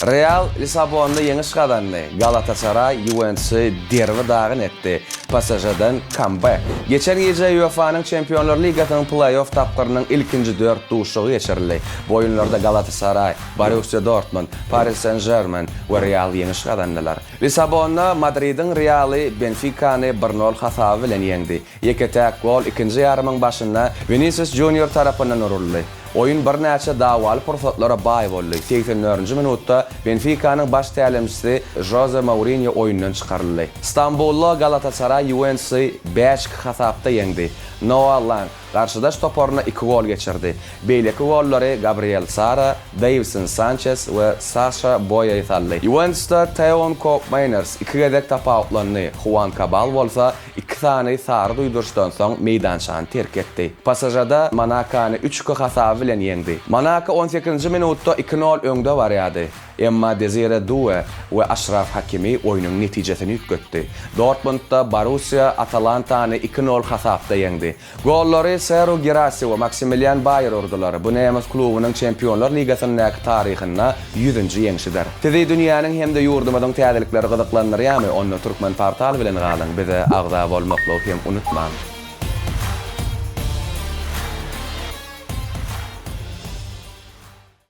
Real Lissabonda ýeňiş gazandy, Galatasaraý Ýuwentusy derbi-dagyn etdi, PSŽ-den kambek. Geçen gije UEFA-nyň Çempionlar ligasynyň pleý-off tapgyrynyň ilkinji dört duşuşygy geçirildi. Bu oýunlarda Galatasaraý, Borussiýa Dortmund, Paris Sen-Žermen we Real ýeňiş gazandylar. Lissabonda Madridiň Realy Benfikany bir nol hasaby bilen ýeňdi. Ýeke-täk gol ikinji ýarymyň başynda Winisius Junior tarapyndan uruldy. Oýun birnäçe dawaly pursatlara baý boldy. Segsen dördünji minutda Benfikanyň baş tälimçisi Žoze Mourinýo oýundan çykaryldy. Stambulda Galatasaraý Ýuwentusy bäş-iki hasapda ýeňdi. Noa Lang garşydaş toparyna iki gol geçirdi. Beýleki gollary Gabriel Sara, Deýwson Sançes we Saşa Boýeý saldy. Ýuwentusda Teon Koopmeýners iki gezek tapawutlandy, Huan Kabal bolsa Iki sany sary duýduryşdan soň meýdançany terk etdi. PSŽ-da Monakony üç-iki hasaby bilen ýeňdi. Monako on sekizinji minutda iki nol öňde barýardy. Emma Dezire Due we Aşraf Hakimi oýnuň netijesini üýtgetdi. Dortmundda Borussiýa Atalantany iki nol hasapda ýeňdi. Gollary Seru Girassi we Maksimilian Baýer urdular. Bu nemes klubunyň Çempionlar ligasyndaky taryhynda ýüzünji ýeňşidir. Sizi dünýäniň hem-de ýurdumyzyň täzelikleri gyzyklandyrýarmy? Onda Turkmenportal bilen galyň, bize agza bolmaklygy hem unutmaň!